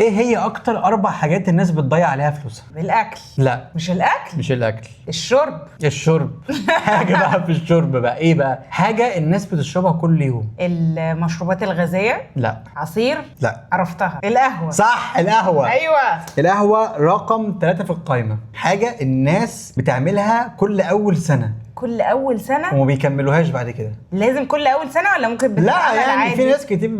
ايه هي اكتر اربع حاجات الناس بتضيع عليها فلوسها؟ الاكل. لا. مش الاكل؟ مش الاكل. الشرب. الشرب. حاجة بقى في الشرب بقى، ايه بقى حاجة الناس بتشربها كل يوم؟ المشروبات الغازيه. لا. عصير. لا. عرفتها، القهوه. صح، القهوه. ايوه. القهوة رقم 3 في القايمه. حاجة الناس بتعملها كل اول سنة كل اول سنه؟ وما بيكملوهاش بعد كده. لازم كل اول سنة ولا ممكن لا. بتتعمل يعني عادي؟ في ناس كتير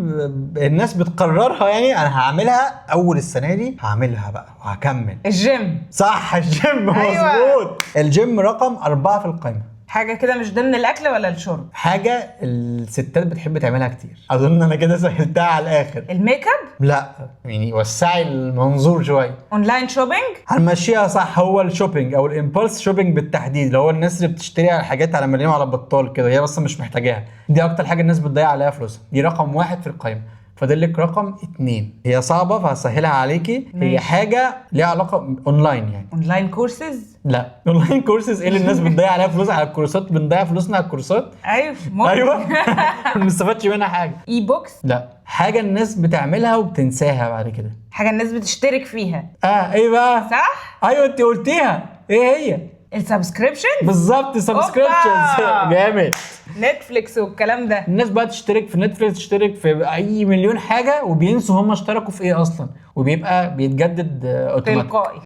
الناس بتقررها، يعني انا هعملها اول السنة دي، هعملها بقى وهكمل. الجيم. صح، الجيم. أيوة. مظبوط، الجيم رقم 4 في القايمه. حاجة كده مش ضمن الاكل ولا الشرب. حاجة الستات بتحب تعملها كتير، اظن انا كده سهلتها على الاخر. الميك اب. لا، يعني وسعي المنظور شويه. online shopping. هنمشيها صح، هو ال shopping او ال impulse shopping بالتحديد، اللي هو الناس اللي بتشتري على حاجات على مليم على بطال كده، هي بس مش محتاجاها. دي اكتر حاجة الناس بتضيع عليها فلوسها، دي رقم 1 في القائمه. فاضل لك رقم 2، هي صعبة فهسهلها عليكي. هي ماشي. حاجة ليها علاقة اونلاين يعني. online courses. لا، online courses ايه اللي الناس بتضيع عليها فلوس على الكورسات؟ بنضيع فلوسنا على الكورسات؟ ايوه، ممكن. ايوه، ما بنستفادش منها حاجه. e-books. لا، حاجة الناس بتعملها وبتنساها بعد كده. حاجة الناس بتشترك فيها. اه، ايه بقى؟ صح. ايوه، انت قلتيها، ايه هي؟ ال subscription. بالظبط، subscriptions. أوبا. جامد. Netflix والكلام ده. الناس بقى تشترك في Netflix، تشترك في اي مليون حاجه، وبينسوا هم اشتركوا في ايه اصلا، وبيبقى بيتجدد اوتوماتيك. تلقائي.